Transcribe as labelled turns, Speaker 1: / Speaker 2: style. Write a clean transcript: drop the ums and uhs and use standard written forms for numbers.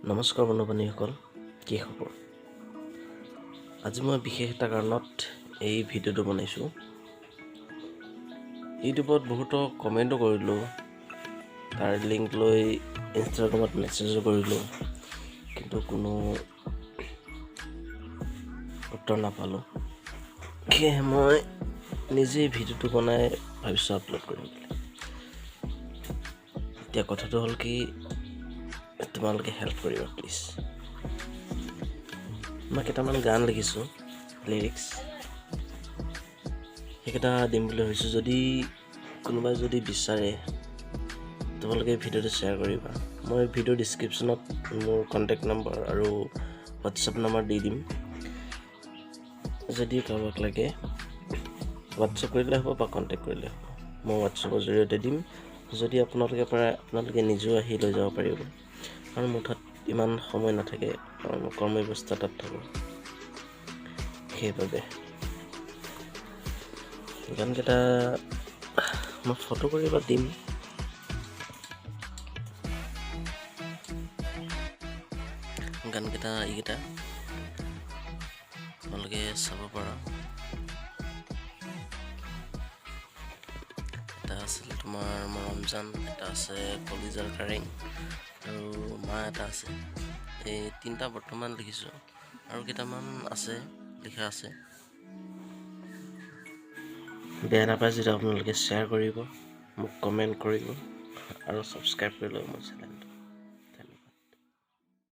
Speaker 1: নমস্কাৰ বন্ধু বান্ধৱীসকল, কি খবৰ? আজি মই বিশেষ এটা কাৰণত এই ভিডিঅ'টো বনাইছোঁ। ইউটিউবত বহুতো কমেণ্টো কৰিলোঁ, তাৰ লিংক লৈ ইনষ্টাগ্ৰামত মেছেজো কৰিলোঁ, কিন্তু কোনো উত্তৰ নাপালোঁ। সেয়েহে মই নিজেই ভিডিঅ'টো বনাই ভাবিছোঁ আপলোড কৰিম বুলি। এতিয়া কথাটো হ'ল কি, তোমালোকে হেল্প কৰিবা প্লিজ। মই কেইটামান গান লিখিছোঁ, লিৰিক্স, সেইকেইটা দিম বুলি ভাবিছোঁ। যদি কোনোবাই যদি বিচাৰে, তোমালোকে ভিডিঅ'টো শ্বেয়াৰ কৰিবা। মই ভিডিঅ' ডিছক্ৰিপশ্যনত মোৰ কণ্টেক্ট নম্বৰ আৰু হোৱাটছএপ নম্বৰ দি দিম। যদি কাৰোবাক লাগে, হোৱাটছএপ কৰিলে হ'ব বা কণ্টেক্ট কৰিলে হ'ব। মই হোৱাটছএপৰ জৰিয়তে দিম। যদি আপোনালোকে পাৰে, আপোনালোকে নিজেও আহি লৈ যাব পাৰিব, কাৰণ মোৰ তাত ইমান সময় নাথাকে, কাৰণ মই কৰ্মব্যস্ত তাত থাকোঁ। সেইবাবে গানকেইটা মই ফটো কৰি বা দিম। গানকেইটা এইকেইটা তোমালোকে চাব পাৰা। এটা আছিল তোমাৰ মৰমজান, এটা আছে কলিজাৰ কাৰেং আৰু মা এটা আছে। এই তিনিটা বৰ্তমান লিখিছোঁ আৰু কেইটামান আছে, লিখা আছে। বেয়া নাপায় যদি আপোনালোকে শ্বেয়াৰ কৰিব, মোক কমেণ্ট কৰিব আৰু ছাবস্ক্ৰাইব কৰি ল'ব মোৰ চেনেল।